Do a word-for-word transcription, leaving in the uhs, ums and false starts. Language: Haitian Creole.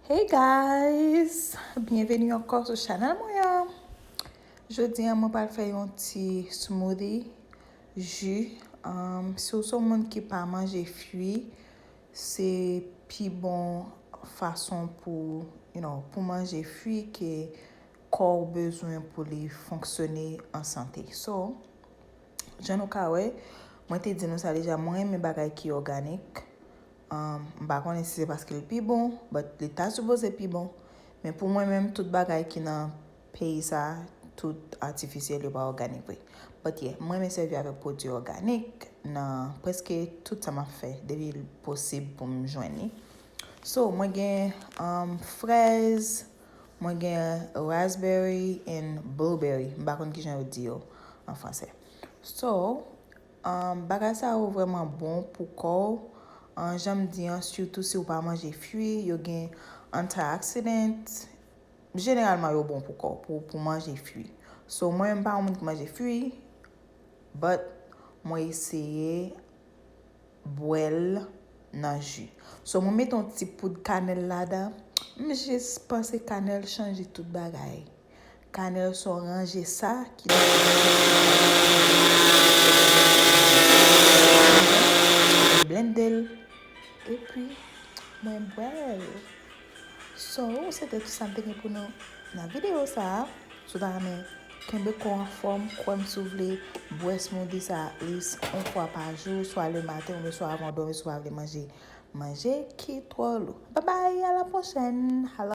Hey guys, byenveni ankò sou chanèl mwen an. Jodi an mwen pral fè yon ti smoothie, ji. Um, si w se yon moun ki pa manje fwi, se pi bon fason pou, you know, pou manje fwi ke kò w bezwen pou li fonksyone an sante. So, jan nou ka wè, mwen te di nou sa deja, mwen renmen bagay ki òganik. Um, m pa konnen si se paske l pi bon, but li ta sipoze pi bon. Men pou mwen menm, tout bagay ki nan peyi sa, tout atifisyèl, yo pa òganik vre. But yeah, mwen renmen sèvi avèk pwodui òganik nan prèske tout sa m ap fè, depi l posib pou m jwenn li. So, mwen gen um, frèz, mwen gen raspberry and blueberry. M pa konn kijan yo di yo an fransè. So, um, bagay sa yo vrèman bon pou kò w. Um, jan m di an, sitou si w pa manje fwi, yo gen antioxidant. Jeneralman, yo bon pou kò w, pou, pou manje fwi. So, mwen menm pa yon moun ki manje fwi, but mwen eseye bwè l nan ji. So, mwen mete yon ti poud kanèl ladan. M jis panse kanèl chanje tout bagay. Kanèl se yon ranje sa ki blende l. Epi, mwen bwè l. So, se te tout sa m te gen pou nou nan videyo sa a. Si w ta renmen kenbe kò w anfòm, kwè m, si w vle bwè smoothie sa at least yon fwa pa jou, swa le maten oubyen swa avan w dòmi, si w pa vle manje, manje ki twò lou. Bye bye, à la prochaine.